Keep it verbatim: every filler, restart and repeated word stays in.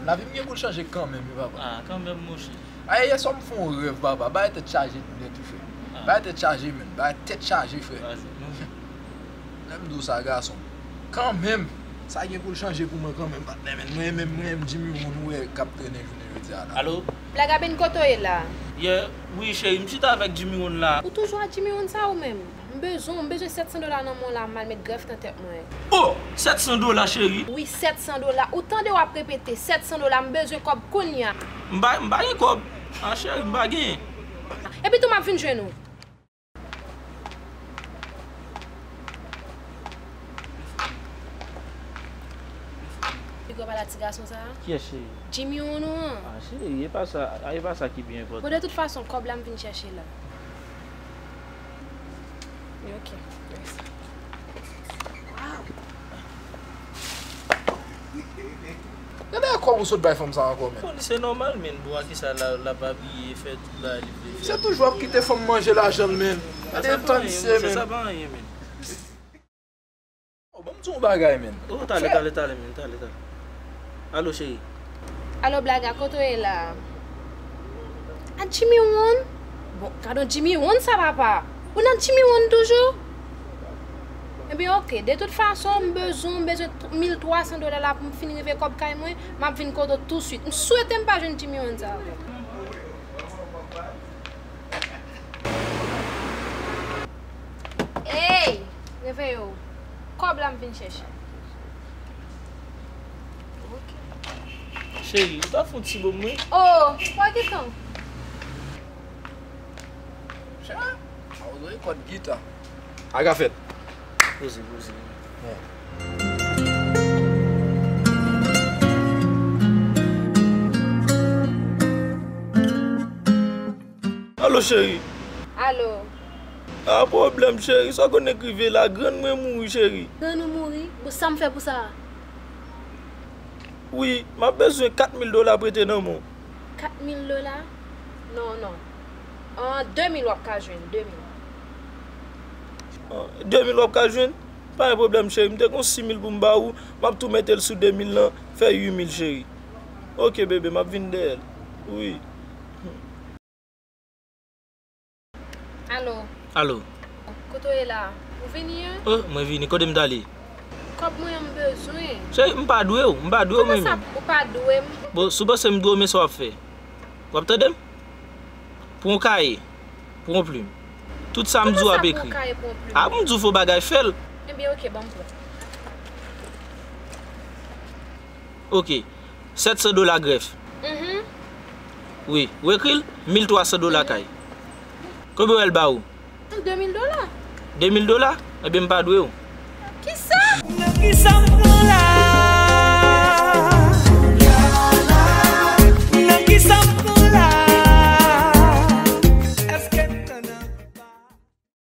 Lavi m gen pou l chanje kanmenm, wi, papa. Ah, kanmenm, monchè. Ayayay, sò m fè yon rèv, papa. Bagay tèt chaje nèt, wi, frè. Ah. Bagay tèt chaje, menn. Bagay tèt chaje, frè. Vas-y, monchè. Lè m di w sa, gason. Kanmenm, sa gen pou l chanje pou mwen kanmenm, patnè, menn. Mwen menm, mwen menm, Jimmy One, ou wè, k ap trennen jounen jodi a la. Alo? Blaga Ben, kote w ye la? Yeah, wi, cheri, m chita avèk Jimmy One la. Ou toujou ak Jimmy One sa ou menm? M bezwen w, m bezwen sèt san dola nan men w la, m al met grèf nan tèt mwen. Oh! Sèt san dola, cheri? Wi, sèt san dola. Ou tande w ap repete, sèt san dola, m bezwen kòb kounye a. M pa, m pa gen kòb. Ah, cheri, m pa gen. Epi tou, m ap vin jwenn ou. Piga w pale a ti gason sa a? Kiyès, cheri? Jimmy One ou an. Ah, cheri, e pa sa, e pa sa ki pi enpòtan. Bon, de tout fason, kòb la m vin chèche la. Ok, mèsi. Gade kòb ou sot bay fanm sa ankò, menn. Bon, se nòmal, menn. Bon, a kisa l ap abiye, fè tout bagay li vle fè. Se toujou ap kite fanm manje lajan l, menn. Gade tan misye, menn. Sa pa anyen, menn. Oh, ban m di w yon bagay, menn. Oh, talè, talè, talè, menn, talè, talè. Alo, cheri. Alo, Blaga, kote w ye la? A Jimmy One? Bon, gadon Jimmy One sa, papa. Ou nan Jimmy One toujou? Ebyen, ok. De tout fason, m bezwen, m bezwen mil twa san dola la pou m fin rive kòb kay mwen. M ap vin kote w tousuit. M swete m pa jwenn Jimmy One sa ankò. Ey! Reveye w. Kòb la m vin chèche. Ok. Cheri, ou ta fè yon ti bo mwen? Oh, wè gentan. Sa, sa w jwe kòd gita. Agafèt. Poze, poze. Alo, cheri. Alo. A pwoblèm, cheri. Sa w konnen k rive la, grann mwen mouri, cheri. Grann ou mouri? Bon, sa m fè pou sa? Wi, m ap bezwen kat mil dola prete nan men w. Kat mil dola? Non, non. An, de mil w ap ka jwenn, de mil. An, de mil w ap ka jwenn? Pa gen pwoblèm, cheri. M te gen sis mil pou m ba ou, m ap tou mete l sou de mil lan, fè uit mil, cheri. Ok, bebe, m ap vin dèyè l. Wi. Alo. Alo. Kote w ye la? Ou vini an? Oh, mwen vini. Kote m t ale? Kòb mwen an m bezwen. Cheri, m pa dwe w. M pa dwe w, mwen menm. Kòman sa, ou pa dwe m? Bon, si w panse m dwe w, men sa w ap fè. W ap tande m? Pran yon kaye. Pran yon plim. Tout sa m di w ap ekri. Kòman sa, pran yon kaye, pran yon plim? A, m di w fò bagay, fè l. Ebyen, ok, ban m pran. Ok. Sèt san dola grèf. Mhm. Wi, ou ekri l, mil twa san dola kay. Konbyen w wè l ba ou? De mil dola. De mil dola? Ebyen, m pa dwe w. Kisa? Nan kisa m pran la?